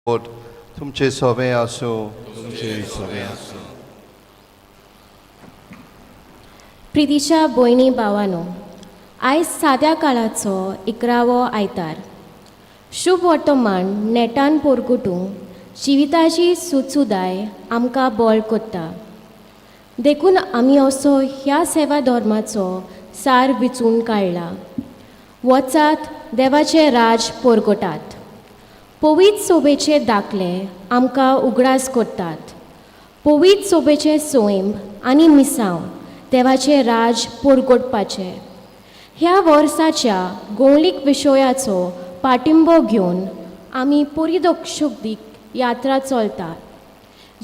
तुमचे सोबें आसूं. तुमचे सगळे आसूं. प्रितीच्या भयणी भावानो, आयज साद्या काळाचो इकरावो आयतार. शुभ वर्तमान नेटान पोरकुटूंक जिविताची सुचुदाय आमकां बळ कोत्ता. देखून आमी असो ह्या सेवा धर्माचो सार विचून काडला. वचात, देवाचें राज पोरगोटात. पवित्र सोबेचे दाखले आमकां उगडास करतात. पवित्र सोबेचें सैम आनी मिसांव देवाचें राज पोरगोटपाचें. ह्या वर्साच्या गोंवलीक विशयाचो पाटिंबो घेवन आमी परिदक्षुदीक यात्रा चलतात.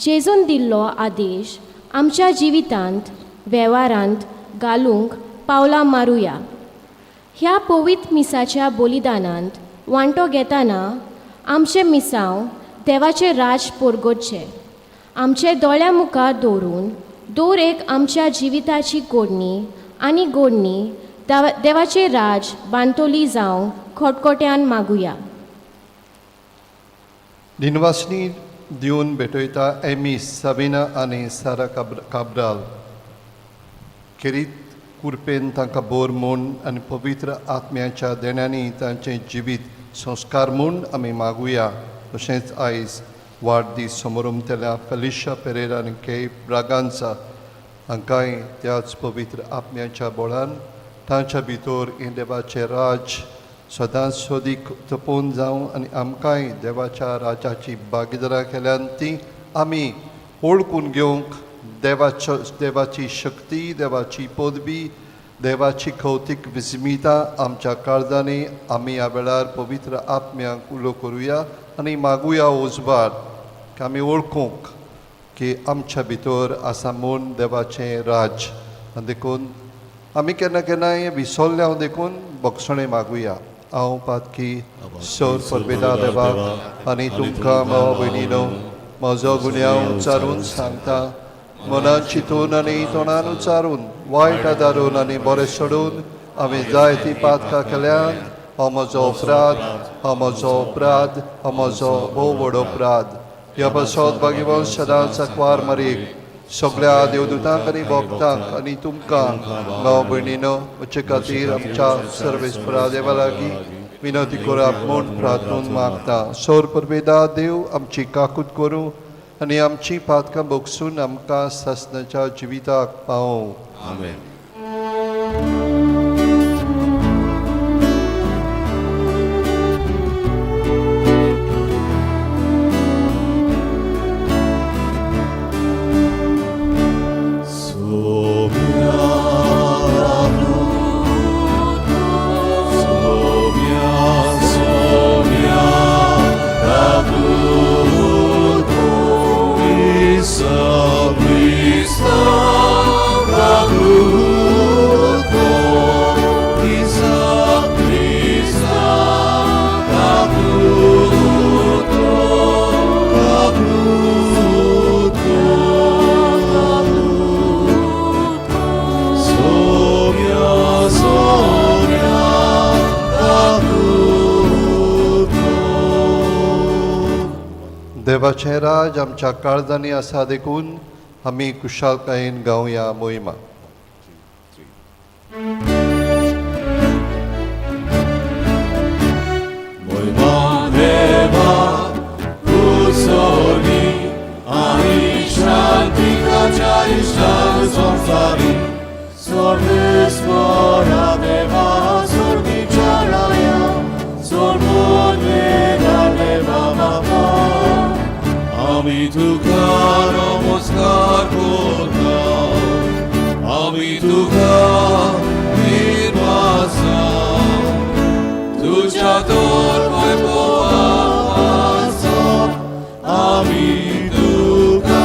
जेजून दिल्लो आदेश आमच्या जिवितांत वेव्हारांत घालूंक पावलां मारुया. ह्या पवित्र मिसाच्या बलिदानांत वांटो घेतना आमचें मिसांव देवाचें राज पोरगोटचें आमचे दोळ्या मुखार दवरून दर एक आमच्या जिविताची गोडणी आनी गोडणी देवाचें राज बांदतली जावंक खोटखोट्यान मागुया. दिनवासनी दिवन भेटयता एमी साबिना आनी सारा काब्राल. खेरीत कुरपेन तांकां बोर म्हूण आनी पवित्र आत्म्याच्या देण्यांनी तांचें जिवीत संस्कार म्हूण आमी मागुया. तशेंच आयज वाडदीस समोरमतल्या फेलिशा पेरेरा आनी के ब्रागांसा हांकांय त्याच पवित्र आत्म्याच्या बळान तांच्या भितर हें देवाचें राज सदांच सोदीक तपोवन जावं आनी आमकांय देवाच्या राजाची भागीदारा केल्यान ती आमी वळखून घेवंक देवाचो देवाची शक्ती, देवाची पदवी, देवाची कौतीक विस्मिता आमच्या काळजांनी आमी ह्या वेळार पवित्र आत्म्यांक उलो करुया आनी मागुया उजवाड की आमी वळखूंक की आमच्या भितर आसा म्हूण देवाचें राज. आनी देखून आमी केन्ना केन्नाय विसरले देखून बक्षणें मागुया. हांव पातकी सोर परबेता देवाक आनी तुमकां भाव भयणीनो म्हजो गुन्यांव उच्चारून सांगता. मनान चिंतून आनी तोंडान उच्चारून, वायट आदारून आनी बरें सोडून हांवें जायतीं पातकां केल्यांत. हो म्हजो अपराध, हो म्हजो अपराध, हो म्हजो भोव व्हड अपराध. ह्या पासत भागीवन सदांच आंकवार मारीक, सगळ्या देवदूतांक आनी भक्तांक आनी तुमकां भाव भयणीनो म्हजे खातीर आमच्या सर्वेस्परा देवा लागीं विनंती करात म्हूण प्रार्थून मागता. सोर परबेदा देव आमची काकूत करूं आनी आमची पातकां भोगसून आमकां सासणाच्या जिविताक पावोवं. आमेन. देवाचें राज आमच्या काळजांनी आसा देखून आमी कुशालकायेन गावया मोहिमा. আমি তুকা নমস্কার করতাম, আমি তুকা নির্বাসন, তুঝা তোর আমি তুকা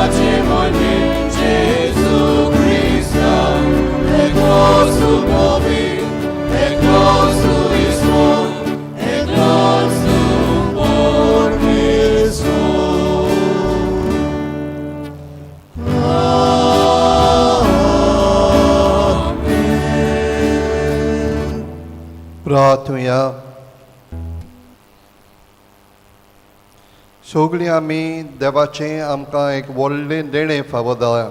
देवाचे मोने जेजू क्रिस्ता एकलो सुकोबी एकलो सुविस्वो एकलो सुपरमेश्वर. प्रार्थुया. सगळीं आमी देवाचें आमकां एक व्हडलें देणें फावो जालां.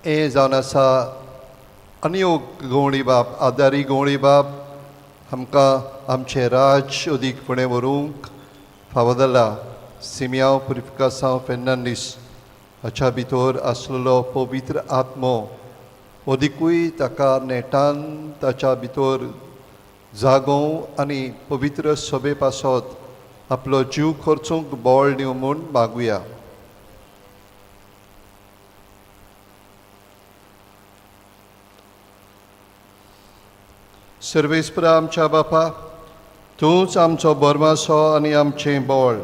हें जावन आसा अनयोग गवळी बाप, आदारी गवळी बाप आमकां आमचें राज अदीक फुडें व्हरूंक फावो जाला. सिमियांव पुरिफिकासांव फेर्नांडीस हाच्या भितर आसलेलो पवित्र आत्मो अदिकूय ताका नेटान ताच्या भितर जागोवं आनी पवित्र सभे पासत आपलो जीव खर्चूंक बळ दिवं म्हूण मागुया. सर्वेस्परा आमच्या बापा, तूंच आमचो बोरमासो आनी आमचें बळ.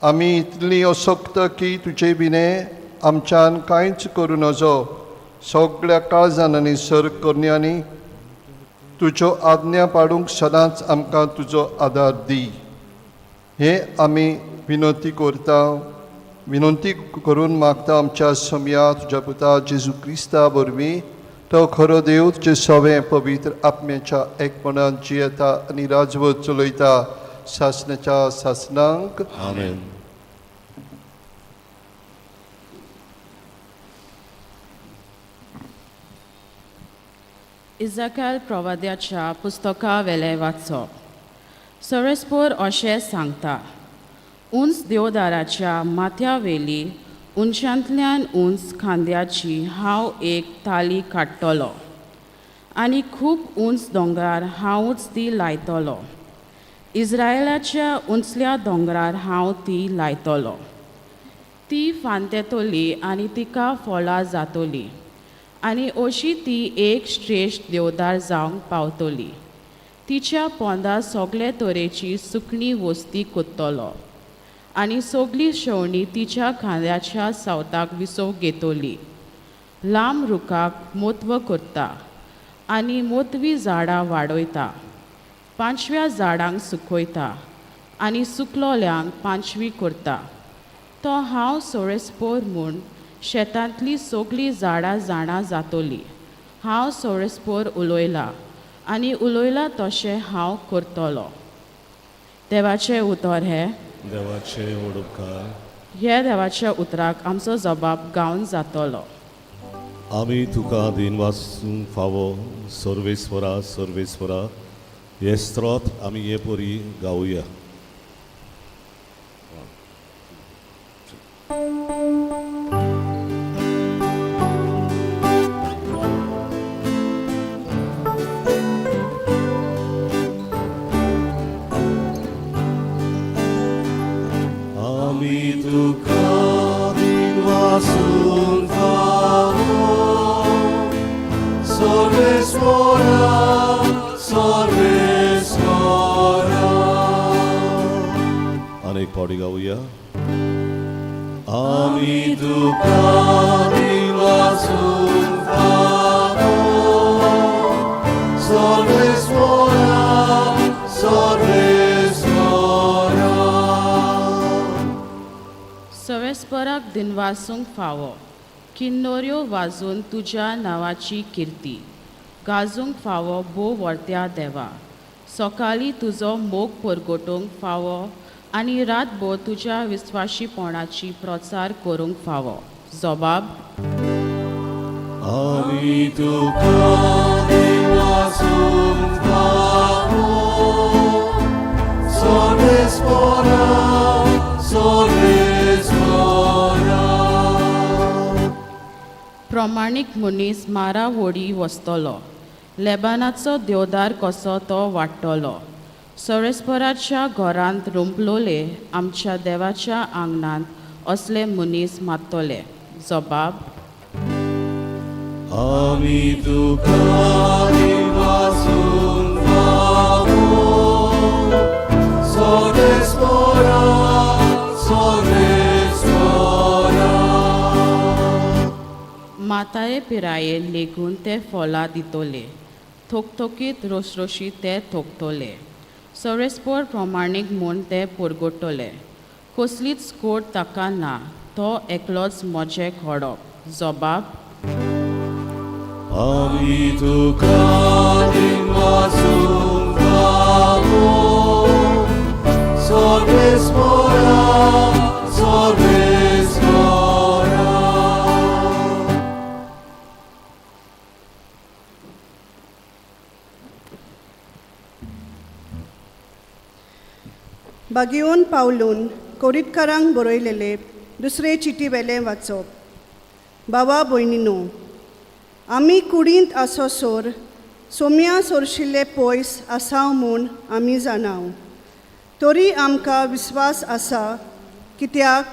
आमी इतली असक्त की तुजे विणे आमच्यान कांयच करूं नजो. सगळ्या काळजान आनी सर करण्यांनी तुज्यो आज्ञा पाडूंक सदांच आमकां तुजो आदार दी. हे आमी विनंती करता, विनंती करून मागता आमच्या समया तुज्या पुता जेजू क्रिस्ता वरवीं. तो खरो देव तुजे सवें पवित्र आत्म्याच्या एकपणान जियेता आनी राजवत चलयता सासणाच्या सासणांक. आमेन. इजाकाल प्रवाद्याच्या पुस्तका वेले वाचप. सरेस्पोर अशें सांगता, उंच देवदाराच्या माथ्या वेली उंचांतल्यान उंच खांद्याची हांव एक ताली काडटलो आनी खूब उंच दोंगरार हांवूच ती लायतलो. इस्रायलाच्या उंचल्या दोंगरार हांव ती लायतलो. ती फांतेतली आनी तिका फळां जातली आनी अशी ती एक श्रेश्ठ देवदार जावंक पावतली. तिच्या पोंदा सगळे तरेची सुकणी वस्ती कोत्तलो आनी सगळी शेवणी तिच्या खांद्याच्या सावताक विसव घेतली. लांब रुखाक मोत्व करता आनी मोतवी झाडां वाडयता, पांचव्या झाडांक सुकयता आनी सुकलोल्यांक पांचवी करता. तो हांव सोरेस्पोर म्हूण शेतांतली सगळीं झाडां जाणां जातली. हांव सोरेस्पोर उलयलां आनी उलयलां तशें हांव करतलो. देवाचें उतर हें. देवाचे उपकार. ह्या देवाच्या उतराक आमचो जबाब गावन जातलो. आमी तुका दिनवासूंक फावो सर्वेस्वरा सर्वेस्वरा. हे स्त्रोत आमी हे परी गावया. आमी तुका दिनवासूंक फावो सर्वेस्वरा सर्वेस्वरा. अनेक फावटी गावया. आमी तुका दिनवासूंक फावो सर्वेस्वरा सर्वेस्वरा. सवेस्पराक दिनवासूंक फावो किन्नोऱ्यो वाजून तुज्या नांवाची किर्ती गाजूंक फावो भोव वर्त्या देवा. सकाळीं तुजो मोग परगटूंक फावो आनी रातभर तुज्या विस्वाशीपणाची प्रचार करूंक फावो. जबाब. आमी तुका दिनवासूंक फावो सर्वेस्वरा सर्वेस्वरा. प्रमाणीक मनीस मारा व्हडी वसतलो, लेबानाचो देवदार कसो तो वाडटलो. सरेस्पराच्या घरांत रुंपलोले आमच्या देवाच्या आंगणांत असले मनीस मारतले. जबाब. आमी तुका दिनवासूंक फावो सर्वेस्वरा सर्वेस्वरा. म्हातारे पिरायेर लेगून ते फळां दितले, थोकथोकीत रोसरोशीत ते थोकतले, सरेस्पोर प्रमाणीक म्हूण ते पुरगुटले. कसलीच कोट ताका ना, तो एकलोच म्हजें घोडप जबाब. आमी तुका दिनवासूंक फावो, सर्वेस्पोरा, सर्वेस्पोरा. बागियोन पावलून कोरीतकारांक बरयलेले दुसरे चिटी वेलें वाचप. बाबा भयणीनो, आमी कुडींत आसोसर सोम्या सोरशिल्ले पयस आसाव म्हूण आमी जाणाव, तरी आमकां विस्वास आसा, कित्याक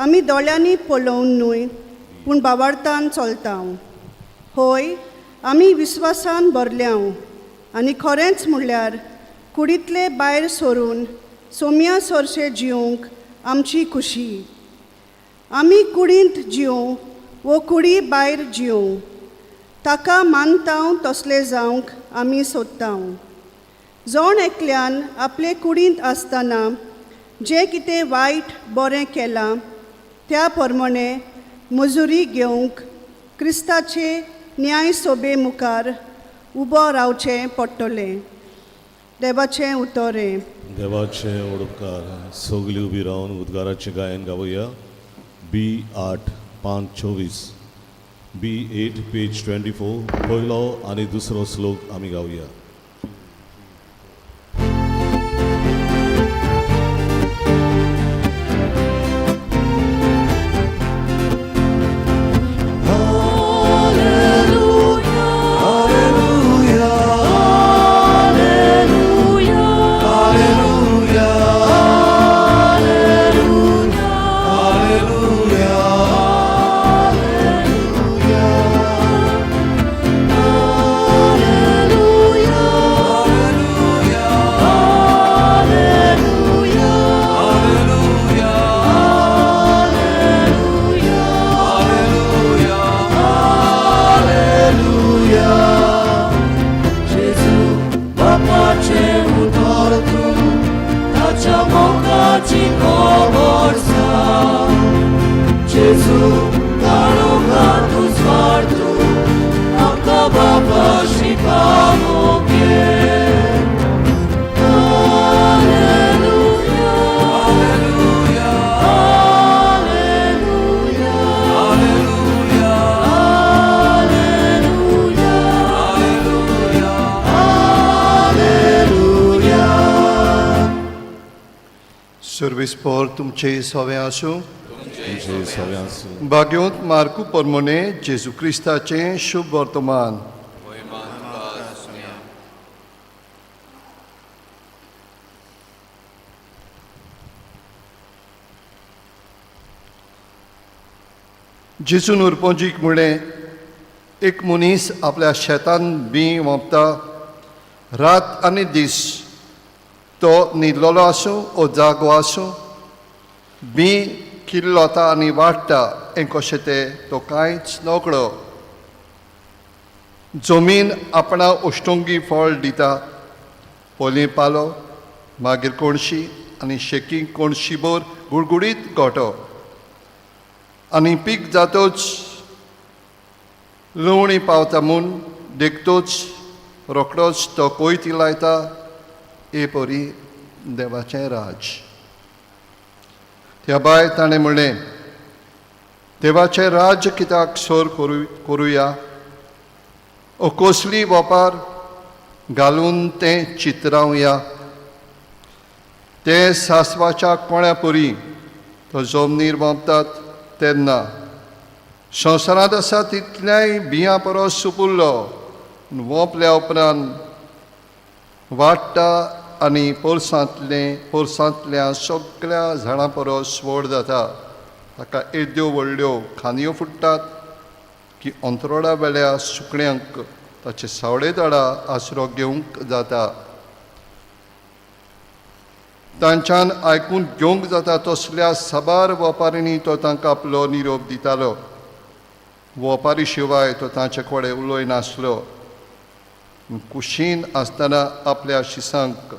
आमी दोळ्यांनी पळोवन न्हय पूण बावार्थान चलताव. हय, आमी विस्वासान भरल्याव आनी खरेंच म्हणल्यार कुडींतले भायर सरून सोम्या सोरशे जिवंक आमची खुशी. आमी कुडींत जिवं वो कुडी भायर जिवं, ताका मानताव तसले जावंक आमी सोदताव. जण एकल्यान आपले कुडींत आसतना जें कितें वायट बरें केलां त्या प्रमाणे मजुरी घेवंक क्रिस्ताचे न्याय सोबे मुखार उबो रावचें पडटलें. देवाचें उतर हें. देवाचे उडपकार. सगळी उबी रावन उद्गाराचें गायन गावया. बी 8 पान 24, बी 8 पेज 24, पयलो आनी दुसरो श्लोक आमी गावया. Gesù, बापाचे उतर तूं, ताच्या मोगाची खबर सांग. जेजू, काळोखांत उजवाड तूं, आमकां बापाशी पावोवंक ये. Hallelujah, hallelujah, hallelujah, hallelujah. Service पोर तुमचे सवे आसूं. तुमचे सगळें आसूं. भाग्योंत मार्कू परमोने जेजू क्रिस्ताचें शुभ वर्तमान. जेजून उरपोंजीक म्हणलें, एक मनीस आपल्या शेतान बीं वोंपता. रात आनी दीस तो न्हिदलेलो आसूं ओ जागो आसूं, बीं किल्लोता आनी वाडटा हें कशें तें तो कांयच नकळो. जमीन आपणा उश्टोंगी फळ दिता, पयलीं पालो, मागीर कोणशी आनी शेकी कोणशीभर गुडगुडीत गोटो. आनी पीक जातोच लुवणी पावता म्हूण देखतोच रोखडोच तो कोयती लायता. ए परी देवाचें राज. त्या भायर ताणें म्हणलें, देवाचें राज्य कित्याक सोर करुया ओ कसली वपार घालून तें चित्रावया? तें सासवाच्या कोण्या परी तो जमनीर वोंपतात तेन्ना संवसारांत आसा तितल्याय बियां परस सुपुल्लो. वोंपल्या उपरांत वाडटा आनी पोरसांतल्या सगळ्या झाडां परस व्हड जाता. ताका येद्यो व्हडल्यो खांदयो फुट्टात की अंतरोडा वेल्या सुकण्यांक ताचे सावळे तडा आसरो घेवंक जाता. तांच्यान आयकून घेवंक जाता तसल्या साबार वपारींनी तो तांकां आपलो निरोप दितालो. वोपारी शिवाय तो तांचे कडेन उलयनासलो. कुशीन आसतना आपल्या शिसांक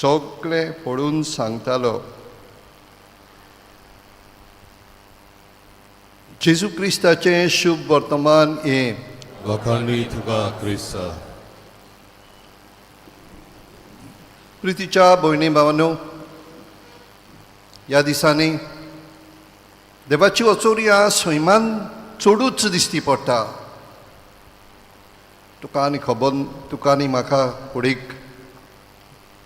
सगळें पडून सांगतालो. जेजू क्रिस्ताचें शुभ वर्तमान हें. वाखाणणी तुका क्रिस्ता. प्रितीच्या भयणी भावानो, ह्या दिसांनी देवाची वचोरया सैमान चडूच दिश्टी पडटा. तुका आनी खबर, तुका आनी म्हाका कुडीक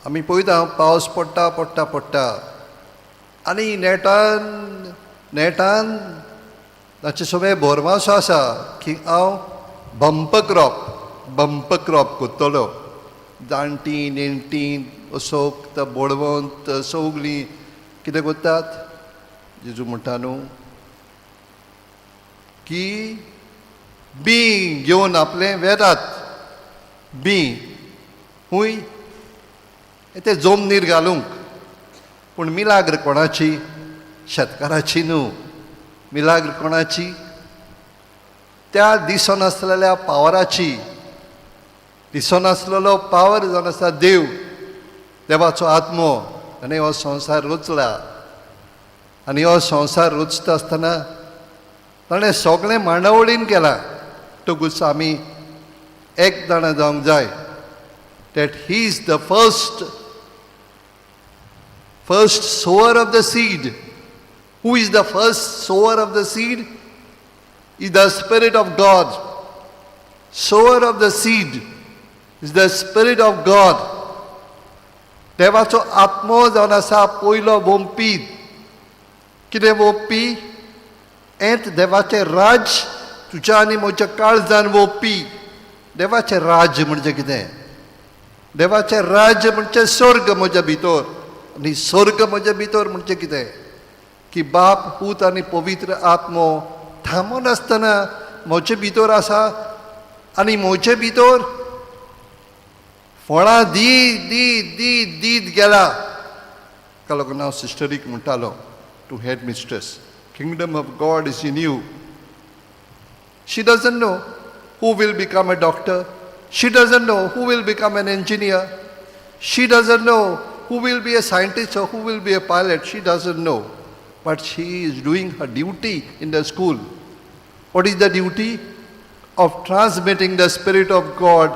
आमी पळयता, पावस पडटा पडटा पडटा आनी नेटान नेटान ताचे सगळे भरवासो आसा की हांव बंप क्रॉप करतलो. जाणटीं नेणटीं असोक्त बळवंत सगलीं कितें करतात? जेजू म्हणटा न्हू की बी घेवन आपलें वेतात, बी हूंय तें जमनीर घालूंक. पूण मिलाग्र कोणाची? शेतकाराची न्हू. मिलाग्र कोणाची? त्या दिसनासलेल्या पावराची. दिसनासलेलो पावर जावन आसा देव, देवाचो आत्मो. आनी हो संवसार रचला आनी हो संवसार रचता आसतना ताणें सगळें मांडावळीन केलां. म्हणटकूच आमी एक जाणा जावंक जाय that he is the first sower of the seed. Who is the first sower of the seed? Is the Spirit of God. Sower of the seed is the Spirit of God. देवाचो आत्मो जावन आसा पयलो वोंपी. कितें वोंपी? एंत देवाचें राज तुज्या आनी म्हज्या काळजान वोंपी. देवाचें राज्य म्हणजे कितें? देवाचें राज्य म्हणजे स्वर्ग म्हज्या भितर. आनी स्वर्ग म्हज्या भितर म्हणजे कितें? की बाप, पूत आनी पवित्र आत्मो थांबून आसतना म्हजे भितर आसा आनी म्हजे भितर फळां दी दी दी दीत गेला. ताका लागून हांव सिस्टरीक म्हणटालो, to head mistress, kingdom of God is in you. She doesn't know who will become a doctor. She doesn't know who will become an engineer. She doesn't know who will be a scientist or who will be a pilot. She doesn't know. But she is doing her duty in the school. What is the duty? Of transmitting the Spirit of God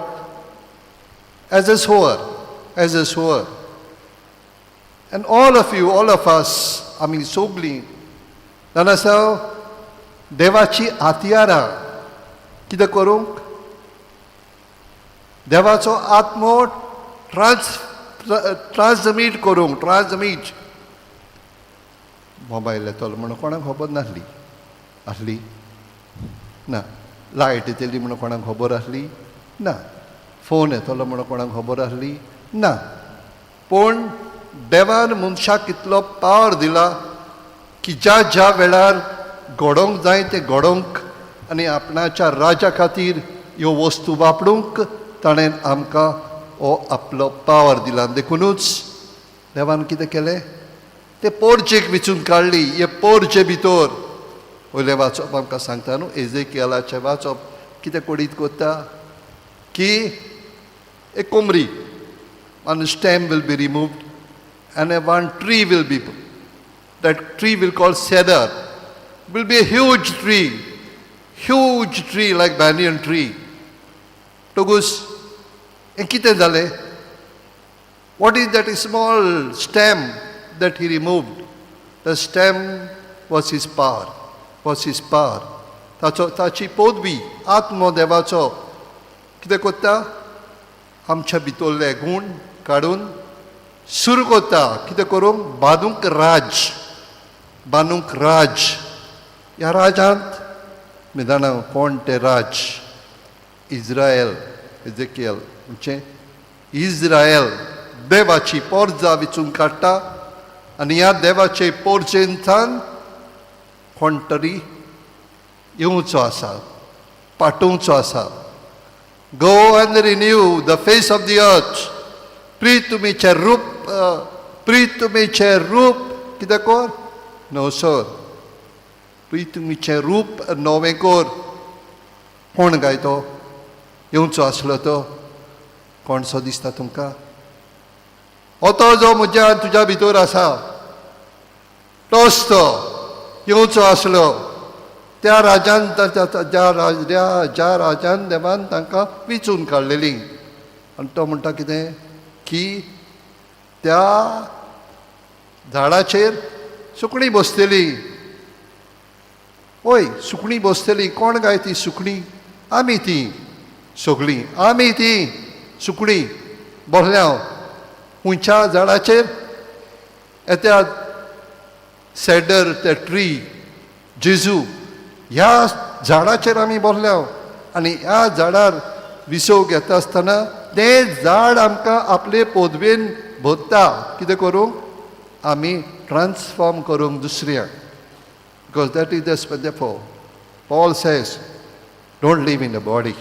as a sower, as a sower. And all of you, all of us, आमी सोगलीं जाण आसा देवाची हातयारां. कितें करूंक? देवाचो आत्मो transmit करूंक, ट्रान्समीट. मोबायल येतलो म्हणून कोणाक खबर नासली? आसली ना. लायट येतली म्हणून कोणाक खबर आसली ना. फोन येतलो म्हणून कोणाक खबर आसली ना. पूण देवान मनशाक इतलो पावर दिला की ज्या ज्या वेळार घडोवंक जाय तें घडोवंक आनी आपणाच्या राजा खातीर ह्यो वस्तू वापरूंक ताणें आमकां हो आपलो पावर दिला. देखुनूच देवान कितें केलें? ते पोरचेक विचून काडली. हे पोरचे भितर वयलें वाचप आमकां सांगता न्हू, एजेकियलाचें वाचप कितें कोडीत कोत्ता की एक कोमरी, one stem will be removed and a one tree will be, that tree will call cedar, will be a huge tree, huge tree like banyan tree. टोगूस हें कितें जालें? What is that small stem that he removed? The stem was his power, was his power. ताचो, ताची पदवी, आत्मो देवाचो कितें करता? आमच्या भितरले गूण काडून सुरू करता. कितें करूंक? बांदूंक राज, बांदूंक राज. ह्या राजांत मी जाणा कोण तें राज. इज्रायल, एजेकियल म्हणजे इज्रायल देवाची पोरजा विचून काडटा आनी ह्या देवाचे पोरजेंतल्यान कोण तरी येवचो आसा, पाठोवचो आसा. Go and renew the face of the earth. प्रितुमीचें रूप, प्रितुमीचें रूप कितें कर? नो सर, प्रितुमीचें रूप नवें कर. कोण गाय तो येवचो आसलो तो कोणसो दिसता तुमकां? हो तो जो म्हज्या तुज्या भितर आसा तोच तो येवचो आसलो. त्या राजान, ज्या राजा, ज्या राजान देवान तांकां विचून काडलेली. आनी तो म्हणटा कितें की त्या झाडाचेर सुकणीं बसतली. हय, सुकणीं बसतली. कोण गाय ती सुकणीं? आमी ती सगळीं, आमी ती सुकणीं बसल्या. खंयच्या झाडाचेर? येत्या सेडर, ते ट्री जेजू, ह्या झाडाचेर आमी बसल्या. आनी ह्या झाडार विसव घेता आसतना तें झाड आमकां आपले पदवेन भरता. कितें करूंक? आमी ट्रान्सफॉर्म करूंक दुसऱ्यांक, because that is the for Paul says, don't live in the body.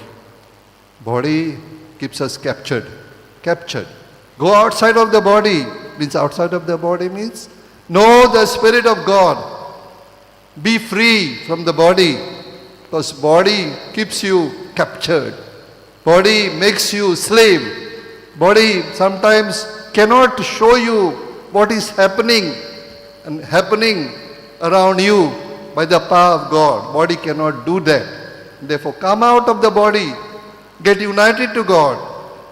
Body keeps us captured, captured. Go outside of the body means, outside of the body means know the Spirit of God. Be free from the body, because body keeps you captured. Body makes you slave. Body sometimes cannot show you what is happening and happening around you by the power of God. Body cannot do that. Therefore, come out of the body, get united to God.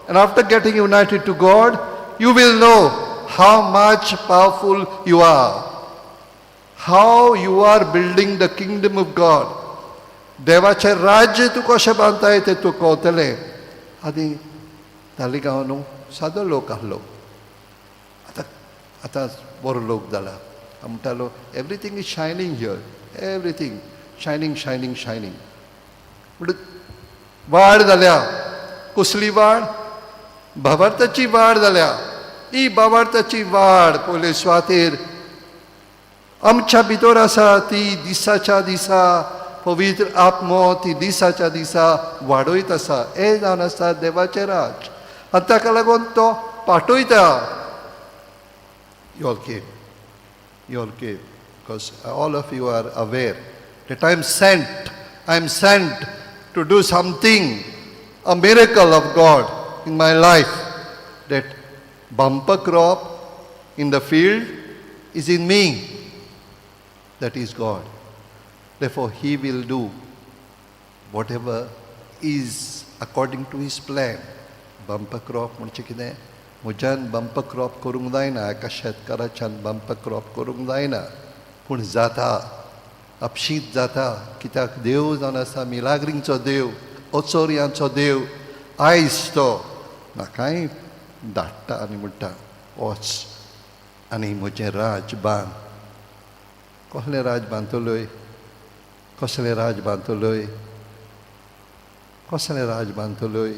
And after getting united to God, you will know how much powerful you are, how you are building the kingdom of God. देवाचें राज्य तूं कशें बांदताय तें तूं कळटलें. आनी तालिगांव न्हू सादो लोक आहलो, आतां आतां बरो लोक जाला. म्हणटालो, "Everything is shining here, everything shining, shining, shining." म्हणटा वाड जाल्या. कसली वाड? भावार्थाची वाड जाल्या. ही भावार्थाची वाड पयले सुवातेर आमच्या भितर आसा. ती दिसाच्या दिसा पवित्र आत्मो ती दिसाच्या दिसा वाडयत आसा. हें जावन आसा देवाचें राज आनी ताका लागून तो पाठयता. You all came. You all came because all of you are aware that I am sent. I am sent to do something, a miracle of God in my life. That bumper crop in the field is in me. That is God. Therefore, He will do whatever is according to His plan. Bumper crop म्हणजे कितें? म्हज्यान bumper crop करूंक जायना, एका शेतकाराच्यान bumper crop करूंक जायना, पूण जाता, आपशींच जाता. कित्याक देव जावन आसा मिलाग्रींचो देव, अचोर्यांचो देव. आयज तो म्हाकाय धाडटा आनी म्हणटा, वच आनी म्हजें राज बांद. कसलें राज बांदतलोय? कसलें राज बांदतलोय? कसलें राज बांदतलोय?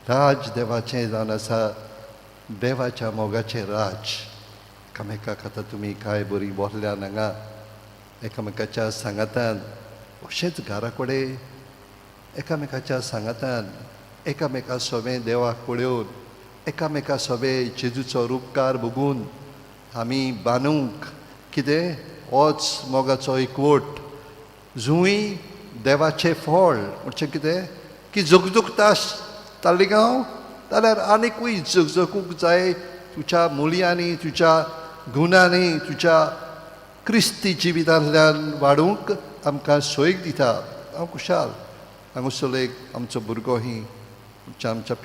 राज देवाचें जावन आसा देवाच्या मोगाचें राज. एकामेकाक आतां तुमी काय बरी बसल्यान हांगा एकामेकाच्या सांगातान, अशेंच घरा कडेन एकामेकाच्या सांगातान, एकामेका सोबें देवाक पळोवन, एकामेका सोबें जेजूचो रुपकार बघून आमी बांदूंक कितें होच मोगाचो एकवट. जूंय देवाचें फळ म्हणजे कितें की जगजगता तालिगांव जाल्यार आनीकूय जगजगूंक जाय तुज्या मुल्यांनी, तुज्या गुणांनी, तुज्या क्रिस्ती जिवितांतल्यान वाडूंक आमकां सोयीक दिता. हांव खुशाल, हांगासर एक आमचो भुरगो ही आमच्या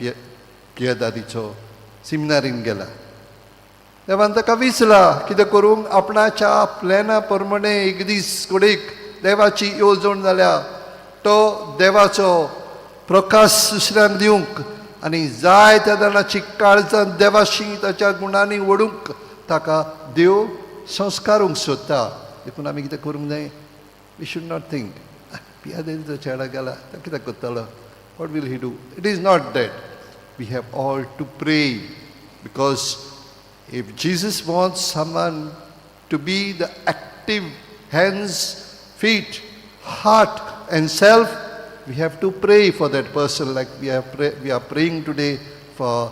पियेदादीचो सिमिनारीन गेला. देवान ताका विचला कितें करूंक? आपणाच्या प्लॅना प्रमाणे. एक दीस कडेक देवाची येवजण जाल्या, तो देवाचो प्रकाश दुसऱ्यांक दिवंक आनी जाय त्या जाणाची काळजान देवाशी ताच्या गुणांनी ओडूंक ताका देव संस्कारूंक सोदता. देखून आमी कितें करूंक जाय? We should not think, पियादेचो Cheda गेला, तो कितें करतलो? What will he do? It is not that. We have all to pray, because if Jesus wants someone to be the active hands, feet, heart, and self, we have to pray for that person, like we are praying today for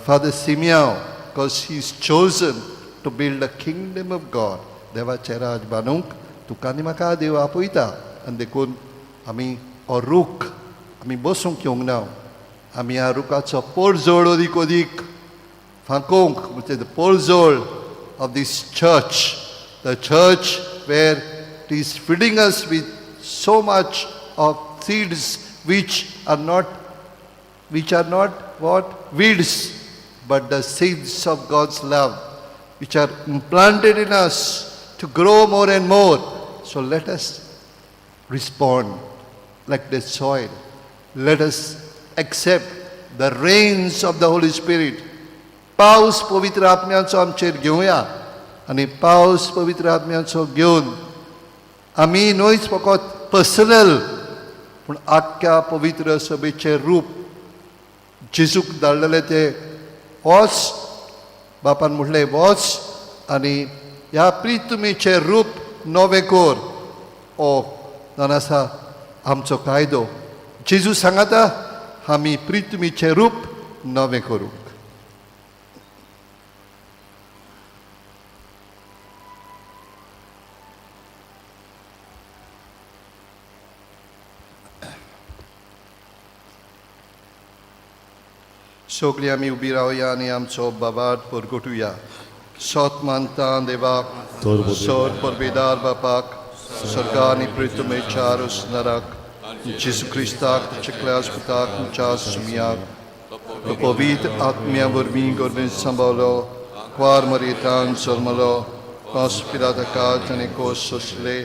Father Simeon, because he is chosen to build the kingdom of God. देवाचें राज बांदूंक तुका आनी म्हाका देव आपयता आनी देखून आमी हो रूख आमी बसूंक येवंक ना, आमी ह्या रुखाचो पोरजोळ अदीक अदीक फांकोवंक, म्हणजे the पोरजोळ of this church, the church where it is feeding us with so much of seeds which are not what? Weeds, but the seeds of God's love, which are implanted in us to grow more and more. So let us respond like the soil. Let us accept the rains of the Holy Spirit. पावस पवित्र आत्म्याचो आमचेर घेवया आनी पावस पवित्र आत्म्याचो घेवन आमी न्हयच फकत पर्सनल पूण आख्ख्या पवित्र सभेचें रूप जेजूक धाडलेलें तें वच, बापान म्हटलें वच आनी ह्या प्रितुमीचें रूप नवें कर. हो जावन आसा आमचो कायदो. जेजू सांगाता आमी प्रितुमीचें रूप नवें करूंक. सगळीं आमी उबी रावया आनी आमचो बाबाट परगटुया. सोत मानता देवाक, सोर परबेदार बापाक, स्वर्गा आनी प्रितुमेच्या रुसनराक, जेजू क्रिस्ताक, ताच्या पुताक, तुमच्या सुमयाक, तो पवित्र आत्म्या वरवीं गर्भेंत सांबावलो, क्वार मरेतान जल्मलो, पास पिलाताका ताणें कोस सोंसले,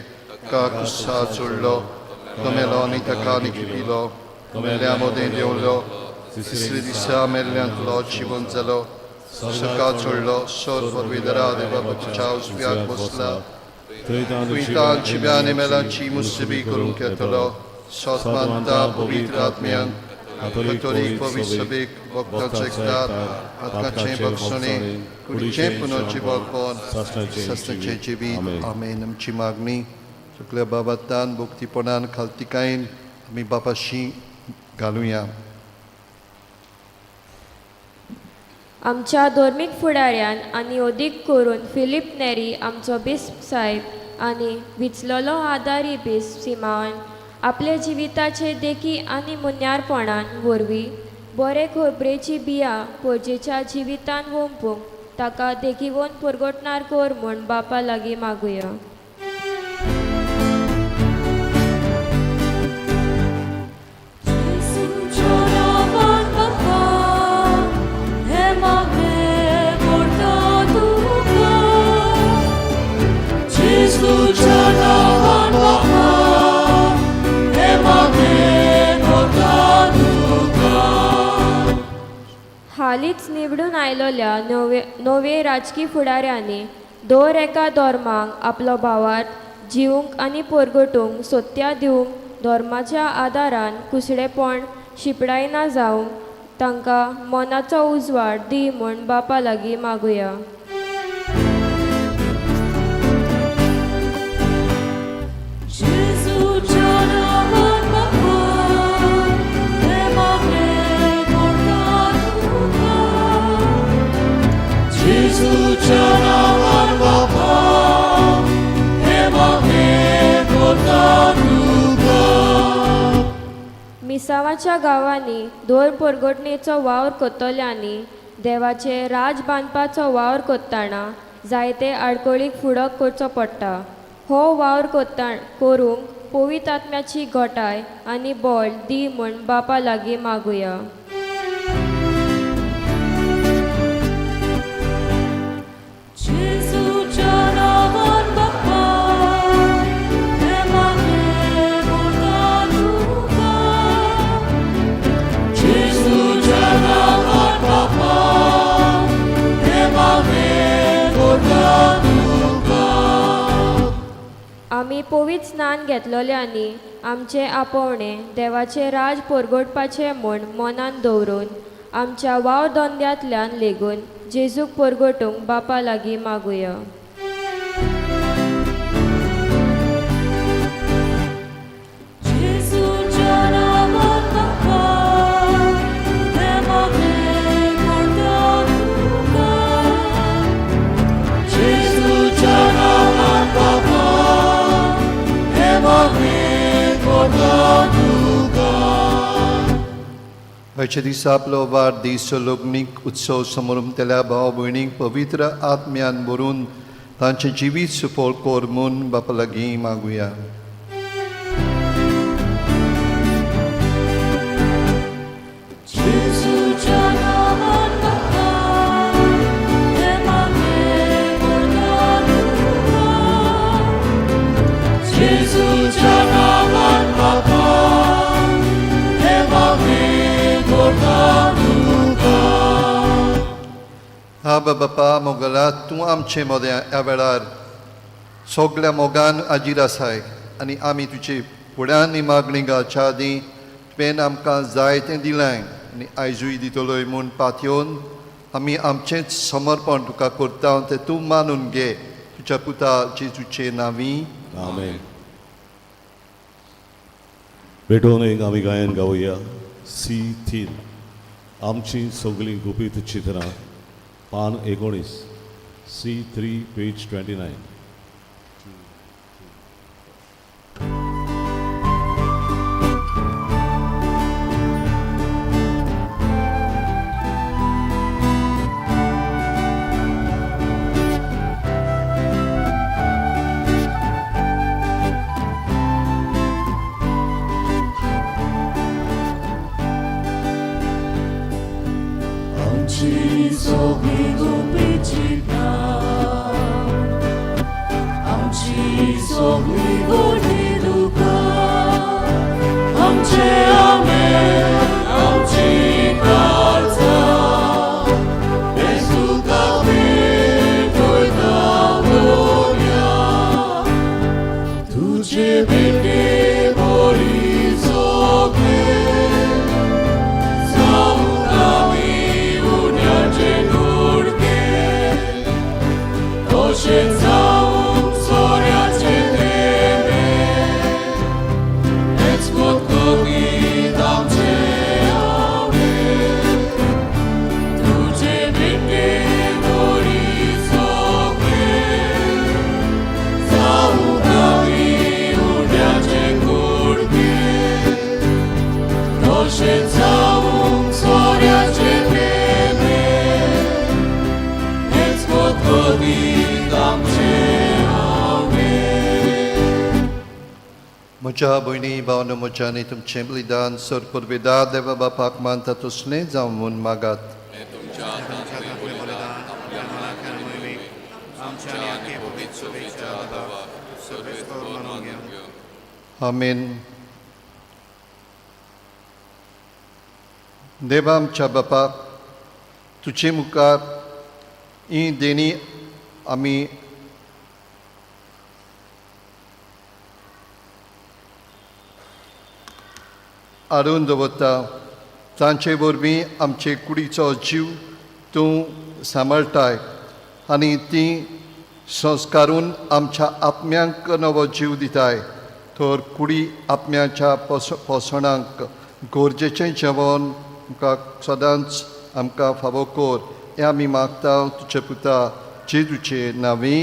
का कुसा चोडलो, तो मेलो आनी ताका निखिपिलो, मेल्या मदें देंवलो, तिसरे दिसा मेल्ल्यांतलो जिवन जालो, सकाळ चडलो, सोर परवेदरा देवा उजव्याक बसला, थंय जिव्या आनी मेलांची मुसबी करूंक येतलो. सोत मानता पवित्र आत्म्यांक, कथोलीक पवित्र सभेक, भक्तांचो एकदार, आत्माचें बक्षणे, कुडीचें पुनर्जिवपण, सासणाचें जिवीत. आमेन. आमची मागणी सगल्या बाबातान भक्तीपणान खालतिकायेन आमी बापाशी घालुया. आमच्या धर्मीक फुडाऱ्यान आनी अदीक करून फिलीप नेरी आमचो बिस्प साहेब आनी विचलोलो आदारी बिस्प सिमावन आपल्या जिविताचे देखी आनी मुन्यारपणान वरवीं बरे खबरेची बियां पोरजेच्या जिवितान वोंपूंक ताका देखीवन परगटणार कर म्हूण बापा लागीं मागुया. जेजूच्या नांवान बापा, हें मागणें करता तुका. जेजूच्या नांवान बापा, हें मागणें करता तुका. हालींच निवडून आयलोल्या नवे नवे राजकी फुडाऱ्यांनी दर एका धर्माक आपलो भावार्थ जिवूंक आनी परगटूंक सत्या दिवंक धर्माच्या आदारान कुसडेपण शिपडायना जावंक तांकां मनाचो उजवाड दी म्हूण बापा लागीं मागुया. जेजूच्या नांवान बापा, हें मागणें करता तुका. जेजूच्या नांवान बापा, हें मागणें करता तुका. मिसावाच्या गांवांनी धर्म परगटणेचो वावर करतल्यांनी देवाचें राज बांदपाचो वावर करतना जायते आडखळीक फुडो करचो पडटा. हो वावर करता करूंक पवित्र आत्म्याची घटाय आनी बळ दी म्हूण बापा लागीं मागुया. जेजूच्या नांवान बापा, हें मागणें करता तुका. जेजूच्या नांवान बापा, हें मागणें करता तुका. आमी पवित्र स्नान घेतलोल्यांनी आमचें आपोवणें देवाचें राज परगटपाचें म्हूण मनान दवरून आमच्या वावर धंद्यांतल्यान लेगून जेजूक परगटूंक बापा लागीं मागुया. जेजूच्या नांवान बापा, हें मागणें करता तुका. जेजूच्या नांवान बापा, हें मागणें करता. आयच्या दिसा आपलो वाडदीस लग्नीक उत्सव समरमतल्या भाव भयणींक पवित्र आत्म्यान भरून तांचें जिवीत सुफळ कर म्हूण बापा लागीं मागुया. जेजूच्या नावान बापा, देवाने वरदान तुका. जेजूच्या नावान बापा, देवाने वरदान तुका. हा बापा मोगला, तूं आमचे मदें ह्या वेळार सगल्या मोगान आजीर आसाय आनी आमी तुजे फुड्यान ही मागणी घालच्या आदीं तुवें आमकां जाय तें दिलां आनी आयजूय दितलोय म्हूण पातयेवन आमी आमचेंच समर्पण तुका करता तें तूं मानून घे तुज्या पुता जेजूचे नांवी. आमेन. भेटोवन एक आमी गायन गावया सी 3 आमची सगळीं गुपीत चित्रां, पान 19, सी 3 पेज 29. आमची सगळी गुपीत चिंतनां, आमची सगळी गोडी दुकां, आमचे आमे, आमची काळजां, येसुका भेटयता दवरया. तुजे भेटे बरी सगळे जावंक आमी उण्याचे दुडके, तशें जावंक सोऱ्याचे थेंबे, हेच खतखतीत आमचे आवे. तुजे भेटे बरी सगळे जावंक आमी उण्याचे कुडके, तशें जावंक सोऱ्याचे थेंबे, हेच खतखतीत आमचे आवे. म्हज्या भयणी भावनो, म्हज्या आनी तुमचें बलिदान सर पुर्वेदार देवा बापाक मानता तसलें जावं म्हूण मागात. तुमच्या हातांतलें बलिदान आपल्या मनाक आनी मोहिमेक आमच्या आनी आख्खे पवित्र सभेच्या देवाक सर्वेस्पर मानून घेवं. आमेन. देवा आमच्या बापा, तुजे मुखार ही देणी आमी हाडून दवरता. तांचे वरवीं आमचे कुडीचो जीव तूं सांबाळटाय आनी ती संस्कारून आमच्या आत्म्यांक नवो जीव दिताय. तर कुडी आत्म्याच्या पोसणांक गरजेचें जेवण आमकां सदांच आमकां फावो कर हें आमी मागता तुजे पुता जेजूचे नांवी.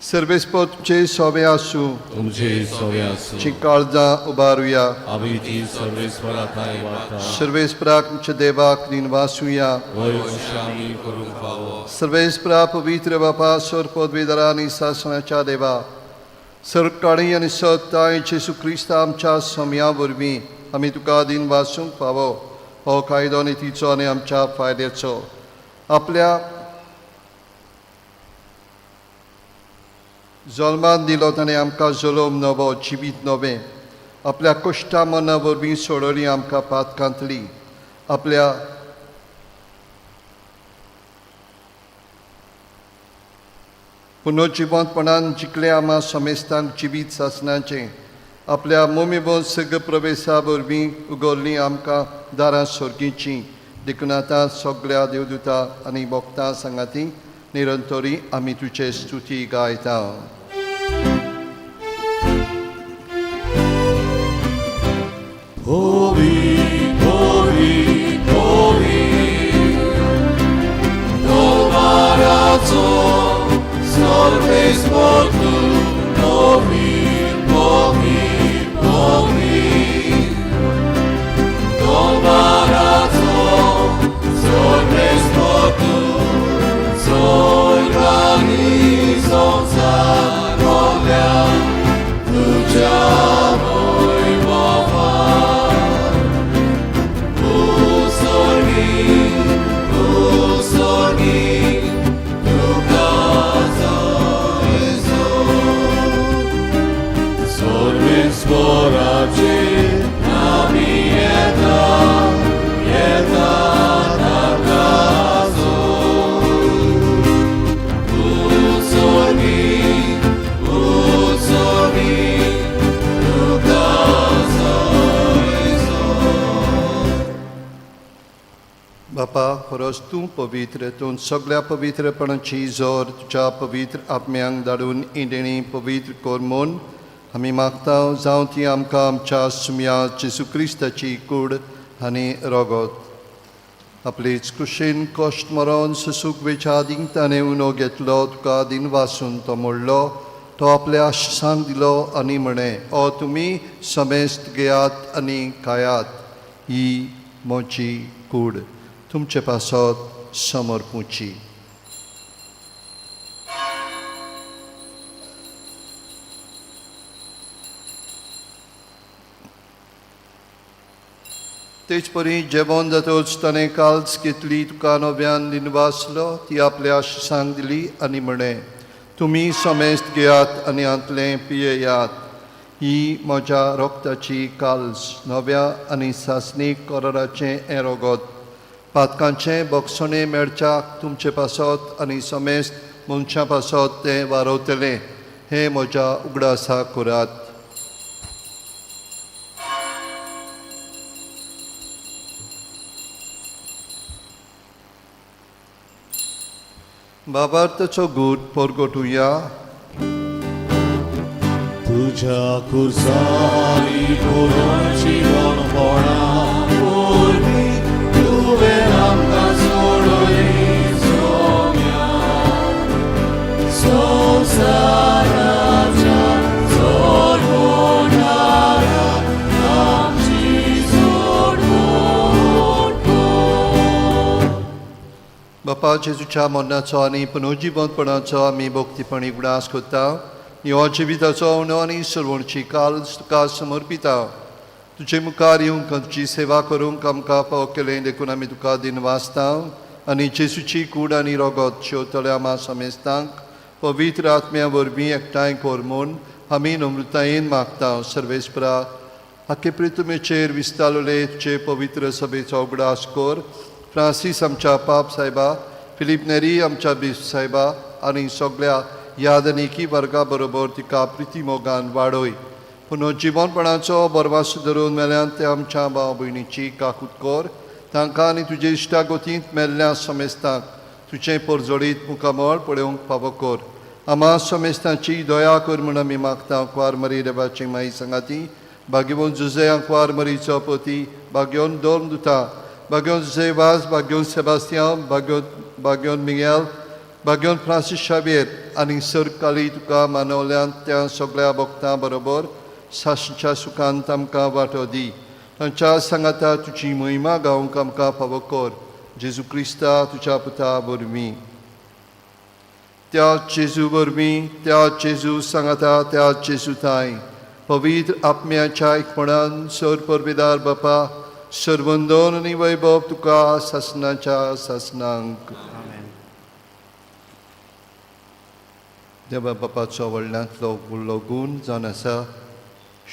सर्वेस्पर तुमचे सोबे आसूं. तुमचे सवे आसूं. तुमचीं काळजां उबारुया. आमी ती सर्वेस्परा थांय वाडटा. सर्वेस्पराक तुमच्या देवाक निनवासुया. वय अशें आमी करूंक फावो. सर्वेस्परा पवित्र बापा, सर पदवीधरा आनी सासणाच्या देवा, सरकाळी आनी सत्ताय जेसू क्रिस्ता आमच्या सम्या वरवीं आमी तुका दिन वासूंक फावो हो कायदो आनी तिचो आनी आमच्या फायद्याचो आपल्या जल्मान दिलो. ताणें आमकां जल्म नवो जिवीत नवें आपल्या कश्टा मना वरवीं सोडली आमकां पातकांतली आपल्या पुनर्जिवंतपणान जिखले आमा समेस्तांक जिवीत सासणाचें. आपल्या मोमीबोन सग प्रवेशा वरवीं उगडलीं आमकां दारां सर्गीचीं. देखून आतां सगळ्या देवदूता आनी भक्तां सांगाती निरंतरी आमी तुजे स्तुती गायता. Holy, holy, holy, Domarazo, Solves mortu, Holy, holy, holy, Domarazo. परस तूं पवित्र, तूं सगळ्या पवित्रपणाची जोर तुज्या पवित्र आत्म्यांक धाडून ही पवित्र कर म्हूण आमी मागता, जावं ती आमकां आमच्या सुम्या जेजू क्रिस्ताची कूड आनी रगत. आपलेच कुशीन कश्ट मरोन सुसूक वेच्या आदींक ताणें उणो घेतलो, तुका दिन वासून तो मोडलो, तो आपल्या आशिसांक दिलो आनी म्हळें, ओ तुमी समेस्त घेयात आनी खायात, ही म्हजी कूड तुमचे पासत समर्पुची. तेच परी जेवण जातच ताणें काल्स घेतली, तुका नव्यान दिनवासलो, ती आपल्या आशिसांक दिली आनी म्हळें, तुमी समेस्त घेयात आनी हांतलें पियेयात, ही म्हज्या रोगताची काल्स, नव्या आनी सासणीक कराराचें हें रगत, पातकांचें बक्षणें मेळच्याक तुमचे पासत आनी समेस्त मनशां पासत तें वारवतलें, हें म्हज्या उगडासा करात. बाबार्थाचो गूट परगटुया. तुझ्या खुर्सारी पुरो जिवनपणा पूर्वी तुवें आमकां सोडयली सोम्या संवसाराच्या सोडवणाऱ्या आमची सोडवण कर. बापा जेजूच्या मरणाचो आनी पुनर्जिवंतपणाचो आमी भक्तीपणी उगडास करता आनी हो जिविताचो उणो आनी सरवणची काल तुका समर्पिता. तुजे मुखार येवंक तुजी सेवा करूंक आमकां फावो केलें देखून आमी तुका दिनवासता आनी जेजूची कूड आनी रगत शेवतल्या आमा समेस्तांक पवित्र आत्म्या वरवीं एकठांय कर म्हूण आमी नम्रतायेन मागता. सर्वेस्परा, आखे प्रितुमेचेर विस्तारले तुजे पवित्र सभेचो उगडास कर. फ्रांसीस आमच्या पाप सायबा, फिलीप नेरी आमच्या बिस्प सायबा आनी सगळ्या यादनिकी वर्गा बरोबर तिका प्रिती मोगान वाडय. पुनर्जिवनपणाचो बरवास धरून मेल्यान ते आमच्या भाव भयणीची काकूत कर. तांकां आनी तुजे इश्टागतींत मेल्ल्या समेस्तांक तुजें परजळीत मुखामळ पळोवंक फावो कर. आमा समेस्तांची दया कर म्हूण आमी मागता. कुवार मरी देवाची माई सांगाती, भाग्यवंत जुजे कुवार मरीचो पती, भाग्योन दोन दुता, भाग्योन जुजे वाज, भाग्योन सेबास्तियांव, भाग्योन मिगेल, भाग्योन फ्रांसीस शावेर आनी सरकाली तुका मानवल्यान त्या सगळ्या भक्तां बरोबर सासच्या सुखांत आमकां वांटो दी. तांच्या सांगाता तुजी महिमा गावंक आमकां फावो कर, जेजू क्रिस्ता तुज्या पुता वरवीं. त्या जेजू वरवीं, त्या जेजू सांगाता, त्या जेजू थांय पवित्र आत्म्याच्या एकपणान सर परबेदार बापा, सर्वंदन आनी वैभव तुका सासनाच्या सासनांक. आमेन. देवा बापाचो व्हडल्यांतलो व्हडलो गूण जावन आसा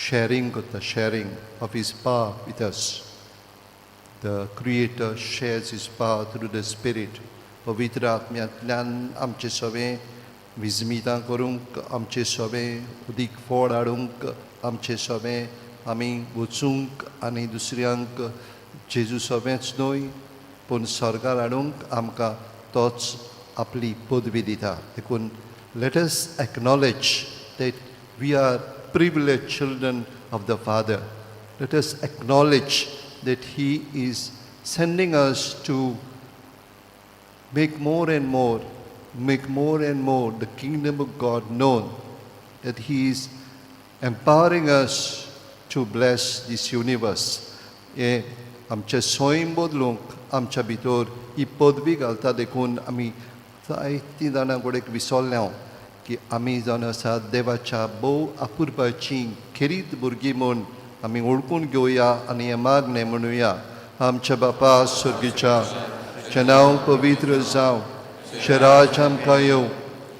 शॅरींग करता, sharing of his power with us. The creator shares his power through the spirit. पवित्र आत्म्यांतल्यान आमचें सगळें विजमितां करूंक, आमचें सगळें उदीक फोड हाडूंक, आमचें सगळें आमी वचूंक आनी दुसऱ्यांक जेजू सगळेंच न्हय पूण स्वर्गार हाडूंक आमकां तोच आपली पदवी दिता. देखून let us acknowledge that we are privileged children of the Father. Let us acknowledge that He is sending us to make more and more, make more and more the kingdom of God known, that He is empowering us to bless this universe. हे आमचें स्वयं बदलूंक आमच्या भितर ही पदवी घालता. देखून आमी जायतीं जाणां कडेन विसरले हांव की आमी जावन आसा देवाच्या भोव अपुरबायचीं खेरीत भुरगीं म्हूण आमी वळखून घेवया आनी हें मागणें म्हणुया. आमच्या बापा सर्गीच्या, तुजें नांव पवित्र जावं, तुजें राज आमकां येवं,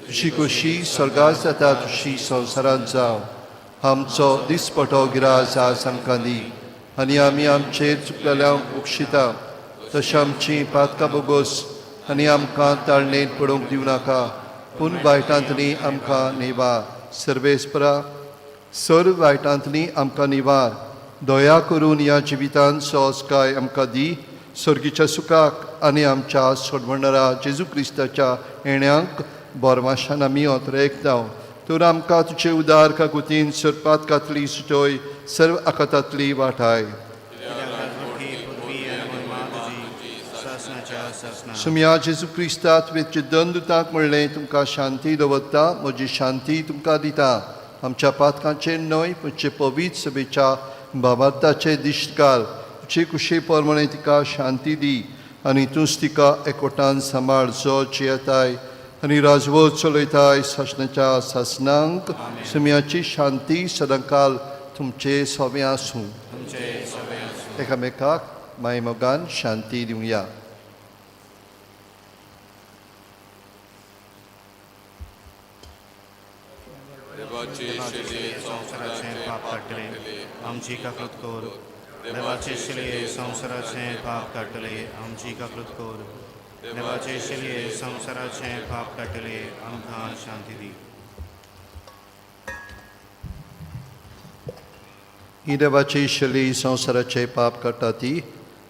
तुजी खोशी स्वर्गात जाता तशी संवसारांत जावं. आमचो दिसपटो गिरास आज आमकां दी आनी आमी आमचेर चुकलेल्यांक बक्षिता तशें आमची पातकां बोगोस आनी आमकां ताळणेंत पडूंक दिवं नाका, पूण वायटांतली आमकां निवार. सर्वेस्परा, सर्व वायटांतली आमकां निवार. दया करून ह्या जिवितांत सहजकाय आमकां दी. सर्गीच्या सुखाक आनी आमच्या सोडवणारा जेजू क्रिस्ताच्या येण्यांक बोरमाशान आमी ओतरेकताव. तर आमकां तुजे उदार काकुतीन सरपात कातली सुटोय सर्व आकातांतली वाठाय. पृथ्वी आनी महिमा तुजी सासणाच्या सासणा. सुमया जेजू क्रिस्ता, तुवें चिद्दन दुतांक म्हणलें, तुमकां शांती दवरता, म्हजी शांती तुमकां दिता. आमच्या पातकांचेर न्हय, पूण पवित्र सभेच्या बाबार्थाचे दिश्ट घाल. तुजे कुशे प्रमाणे तिका शांती दी आनी तूंच तिका एकवटान सांबाळ, जो जियेताय आनी राजवट चलयताय सासणाच्या सासणांक. सुमयाची शांती सदांकाल तुमचे सोबें आसूं. तुमचे सगळे आसूं. एकामेकाक मायमोगान शांती दिवया. देवाचे संवसाराचें पाप काडटले, आमची काकृत कर. देवाचे शिलये संवसाराचें पाप काडटले, आमची काकृत कर. देवाचे शिलये संवसाराचें पाप काडटले, आमकां शांती दी. ही देवाची शली संवसाराचे पाप काडटा ती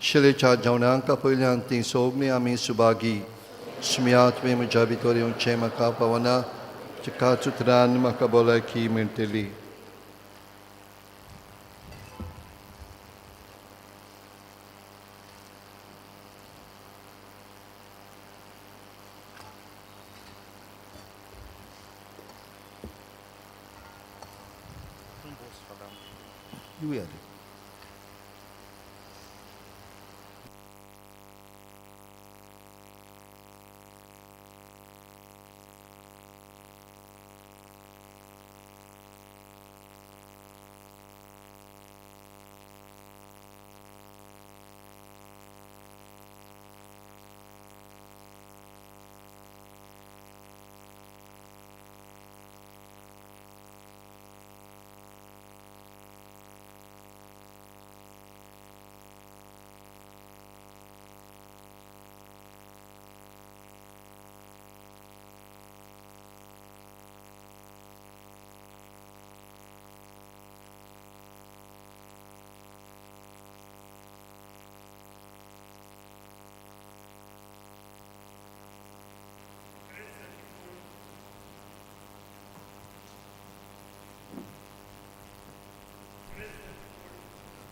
शलेच्या जेवणांक पयल्यान ती सगळीं आमी सुभागी. सुम्या, तुवें म्हज्या भितर येवचें म्हाका पावना, तुका उतरान म्हाका भलायकी मेळटली. दिवया रे.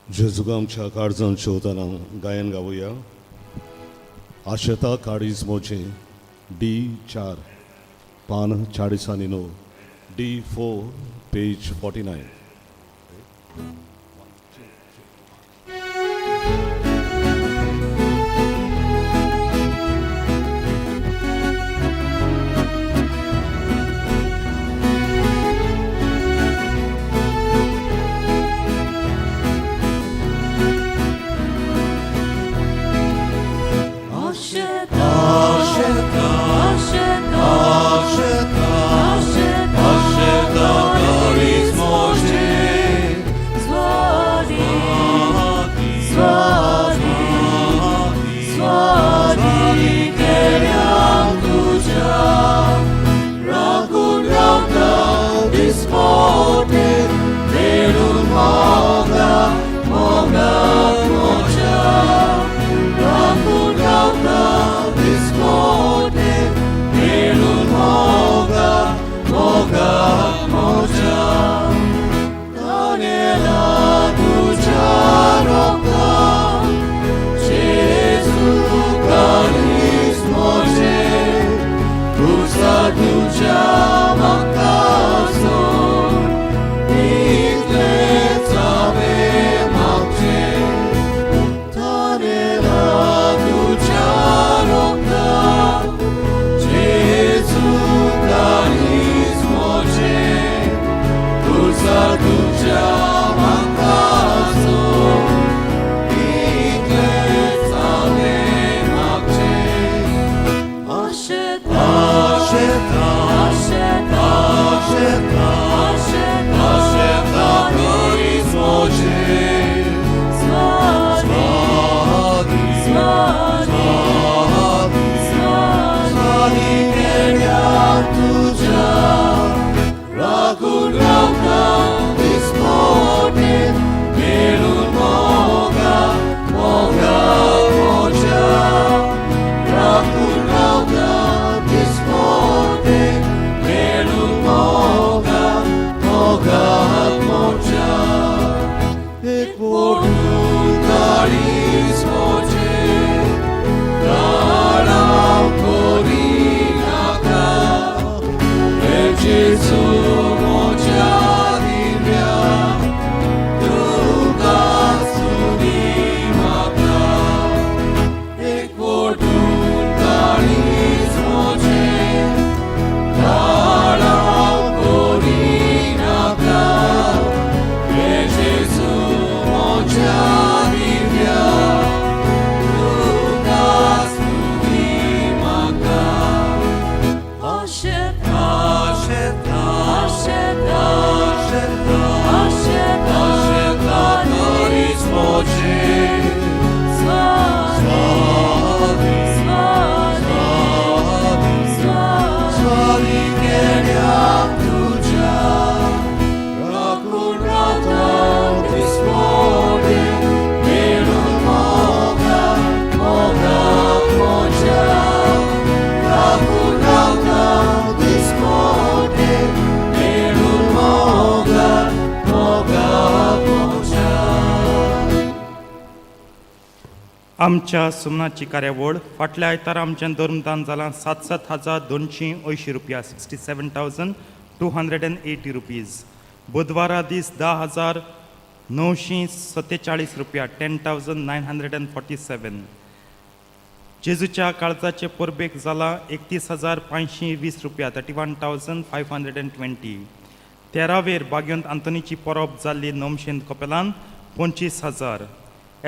जेजूक आमच्या काळजान शेवतना गायन गावया. आशेता काळीज मोजें, डी 4, पान 49, D 4, page 49. आमच्या सुमनाची कार्यावळ फाटल्या आयतारा आमचें धर्मदान जालां सात सात हजार दोनशीं अंयशीं रुपया, 67,280 rupees. बुधवारा दीस 10,947 रुपया, 10,947. जेजूच्या काळजाचे परबेक जाला 31,520 रुपया, 31,520. तेरावेर बाग्योंत आंतोनीची परब जाल्ली नोमशेंत कपेलान 25,000.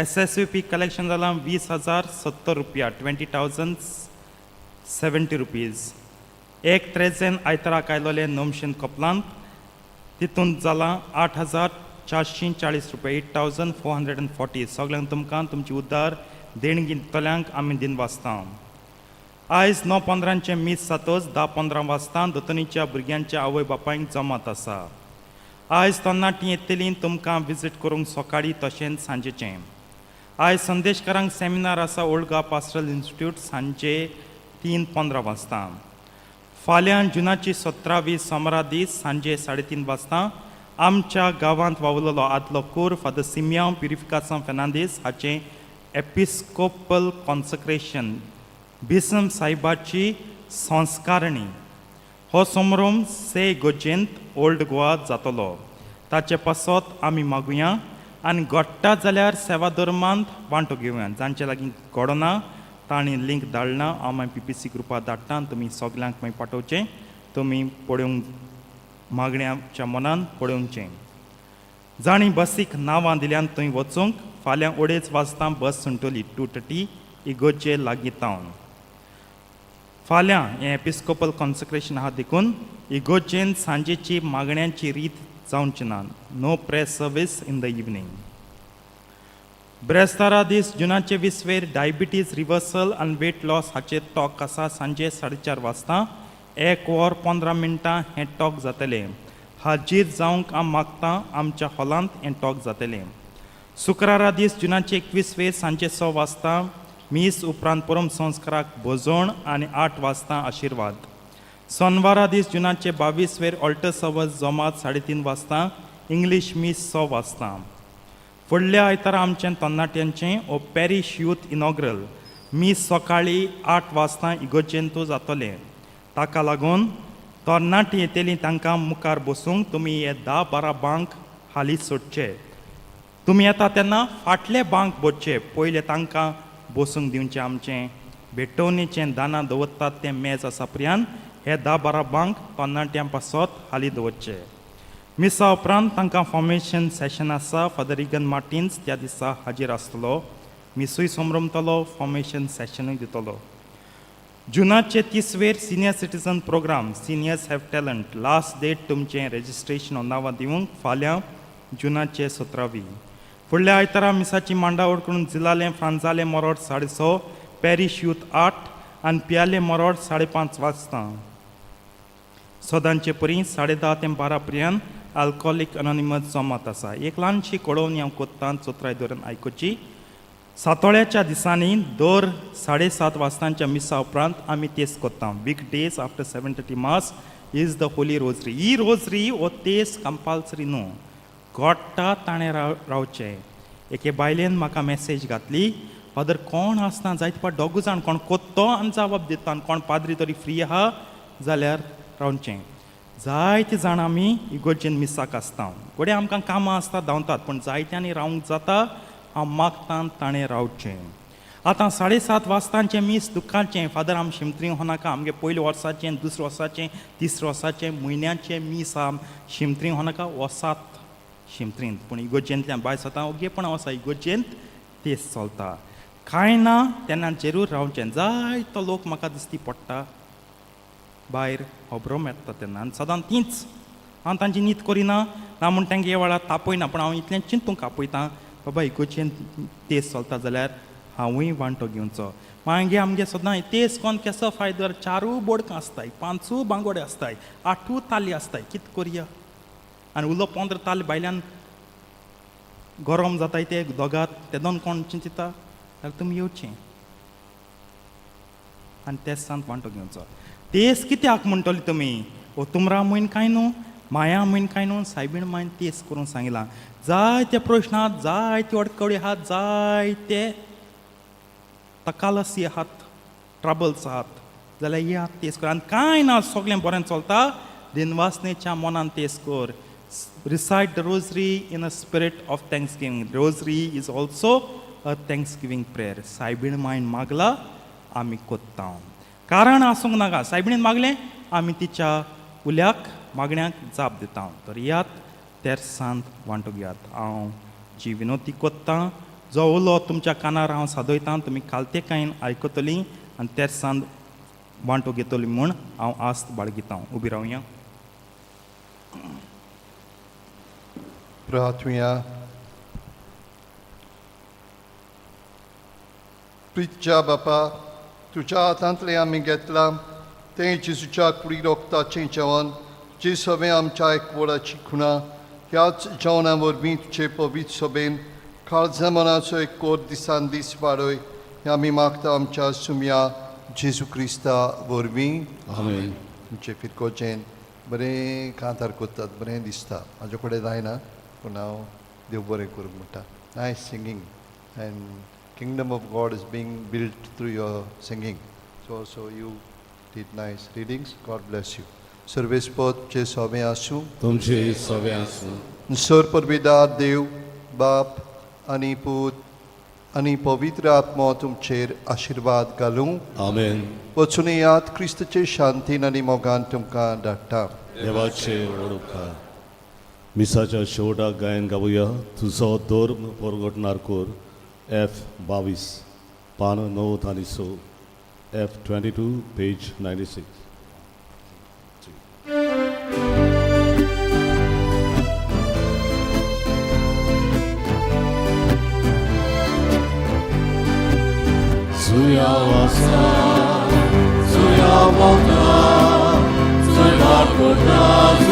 S S U P collection जालां 20,070 रुपया, 20,070 rupees. एक त्रेजेन आयताराक आयलोलें नोमशेन कपलांत तितूंत जालां 8,440 रुपया, 8,440. सगल्यांक तुमकां तुमची उद्धार देणगी दितल्यांक आमी दिन वाचता. आयज 9:15चें मीस जातच 10:15 वाजता दोतोनीच्या भुरग्यांच्या आवय बापायंक जमात आसा. आयज तरणाटीं येतलीं तुमकां विजीट करूंक सकाळीं तशेंच सांजेचें. आयज संदेशकारांक सेमिनार आसा ओल्ड गोवा पास्टरल इन्स्टिट्यूट सांजे 3:15 वाजता. फाल्यां जुनाची 17वी सोमारा दीस सांजे 3:30 वाजता आमच्या गांवांत वावुरलेलो आदलो कोर फादर सिमियांव प्युरिफिकासांव फेर्नांदीस हाचें एपिस्कोपल कॉन्सक्रेशन, बिसम साहेबाची संस्कारणी, हो समारंभ से इगर्जेंत ओल्ड गोवा जातलो. ताचे पासत आमी मागुया आनी घडटा जाल्यार सेवा धर्मांत वांटो घेवया. जांचे लागीं घडना तांणी लिंक धाडना, हांव मागीर पीपीसी ग्रुपार धाडटा. तुमी सगल्यांक मागीर पाठोवचें. तुमी पळोवंक मागण्याच्या मनान पळोवचें. जाणी बसीक नांवां दिल्यान थंय वचूंक फाल्यां 2:30 वाजता बस सुंटली, 2:30, इगर्जे लागीं तावन. फाल्यां हें एपिस्कोपल कॉन्सक्रेशन आहा देखून इगर्जेन सांजेची मागण्यांची रीत जावची ना. No prayer service in the evening. ब्रेस्तारा दीस जुनाचे 20वेर डायबिटीज रिवर्सल आनी वेट लॉस हाचेर टॉक आसा सांजे 4:30 वाजता. एक वर 15 मिनटां हें टॉक जातलें. हाजीर जावंक हांव मागता. आमच्या हॉलांत हें टॉक जातलें. शुक्रारा दीस जुनाचे 21वेर सांजे 6 वाजता मीस उपरांत परम संस्काराक भोजण आनी 8 वाजता आशिर्वाद. सोनवारा दीस जुनाचे 22वेर ऑल्टर सर्वीस जमात 3:30 वाजता, इंग्लीश मीस 6 वाजता. फुडल्या आयतारा आमचें तरणाट्यांचें ओ पॅरीश यूथ इनॉग्रल मीस सकाळीं 8 वाजता इगर्जेंतू जातलें. ताका लागून तरणाटीं येतलीं तांकां मुखार बसूंक तुमी हे 10-12 बांक हाली सोडचे. तुमी येता तेन्ना फाटले बांक बसचे, पयले तांकां बसूंक दिवचें. आमचें भेटवणेचें दानां दवरतात तें मेज आसा पर्यंत हे 10-12 बांक तरणाट्यां पासत हाली दवरचे. मिसा उपरांत तांकां फॉर्मेशन सेशन आसा. फादर रिगन मार्टिन्स त्या दिसा हाजीर आसतलो. मिसूय समरमतलो, फॉर्मेशन सेशनूय दितलो. जुनाचे 30वेर senior citizen program, Seniors Have Talent. Last date तुमचें रेजिस्ट्रेशन नांवां दिवंक फाल्यां जुनाचे 17वी. फुडल्या आयतारा मिसाची मांडावळ करून जिलालें फ्रांजालें मोरोड 6:30, पॅरीश यूथ 8 आनी पियाले मोरोड 5:30 वाजता. सदांचे परी 10:30 ते 12 पर्यंत अल्कोहोलीक अनोनिमस जमात आसा. एक ल्हानशी कळोवणी हांव कोत्ता, चोत्राय धरून आयकुची. सातोळ्याच्या दिसांनी दर 7:30 वाजतांच्या मिसा उपरांत आमी तेस कोत्ता. Weekdays after 7:30 mass is the Holy Rosary. He rosary हो तेस कंपल्सरी न्हू, घोडटा ताणें रावचें. एके बायलेन म्हाका मॅसेज घातली, फादर कोण आसना, जायते फावट दोगू जाण कोण कोत्तो आनी जबाब दिता आनी कोण पाद्री तरी फ्री आहा जाल्यार रावचें. जायते जाण आमी इगर्जेन मिसाक आसता. घडये आमकां कामां आसता, धांवतात, पूण जायत्यांनी रावंक जाता. हांव मागता ताणें रावचें. आतां 7:30 वाजतांचें मीस दुख्खाचें. फादर आम शिमत्री नाका. आमगे पयले वर्साचें, दुसऱ्या वर्साचें, तिसऱ्या वर्साचें, म्हयन्याचें मीस आम शिमत्री नाका. वसात शिमत्रींत, पूण इगर्जेंतल्यान भायर सरता ओगेपणां वसा. इगर्जेंत तेस चलता कांय ना तेन्ना जेरूर रावचें. जायतो लोक म्हाका दिसती पडटा भायर, खबरो मेळटा तेन्ना आनी सदां तींच. हांव तांची नीत करिना ना म्हूण तांकां हे वेळार तापयना, पूण हांव इतलें चिंतूंक आपयता, बाबा इगर्जेन तेस चलता जाल्यार हांवूय वांटो घेवचो. मागीर आमगे सदां तेस कोन केसो फायदो? चारूय बोडकां आसताय, पांचूय बांगोडे आसताय, आठूय ताली आसताय, कित करया? आनी उरलो 15 ताली भायल्यान गरम जाताय ते दोगात तेदोन कोण चिंतिता? जाल्यार तुमी येवचें आनी तेसांत वांटो घेवचो. तेस कित्याक म्हणटली तुमी? ओ तुमरा म्हयन कांय न्हू, माया म्हयन कांय न्हू, सायबीण मायन तेस करूंक सांगिलां. जायते प्रश्न आहात, जायत्यो अडकळी आहात, जायते तकालसी आहात, ट्रबल्स आहात जाल्यार येयात तेस कर. आनी कांय ना, सगळें बरें चलता, दिनवासनेच्या मनान तेस कर. Recite the rosary in a spirit of thanksgiving. Rosary is also a thanksgiving prayer. सायबीण मायन मागला आमी कोत्ता, कारण आसूंक नाका. सायबिणीन मागलें, आमी तिच्या उल्याक मागण्याक जाप दिता. तर यात तेरसांत वांटो घेयात. हांव जी विनोती कोत्तां, जो उलो तुमच्या कानार हांव सादयतां, तुमी कालतेकायन आयकतलीं आनी तेरसांत वांटो घेतली म्हूण हांव आस्त बाळगितां. उबी रावया. प्रार्थुया. प्रितच्या बापा, तुज्या हातांतलें आमी घेतलां तें जेजूच्या कुडी रोगताचें जेवण, जे सगळें आमच्या एकवटाची खुणा. ह्याच जेवणा वरवीं तुजे पवित्र सभेन काळजा मनाचो एक कोर दिसान दीस वाडय, हें आमी मागता आमच्या सुमया जेजू क्रिस्ता वरवीं. आमेन. तुमचे फिरकोचेन बरें कांतार करतात, बरें दिसता. म्हाजे कडेन जायना, पूण हांव देव बरें करूंक म्हणटा. Nice singing, and kingdom of God is being built through your singing. So you did nice readings. God bless you. सर्वेस्पद चे सोबें आसूं. तुमचे सगळे आसूं. सर परबेदार देव बाप आनी पूत आनी पवित्र आत्मो तुमचेर आशिर्वाद घालूं. आमेन. वचून येयात. क्रिस्तचे शांतीन आनी मोगान तुमकां धाडटा. देवाचे व्हड उपकार. मिसाच्या शेवटाक गायन गावया तुजो धर्म परगटणार कोर, एफ 22, पान 9 आनी 6, F 22, page 96. जुया वासा, जुया मोगा, जुया कोटा.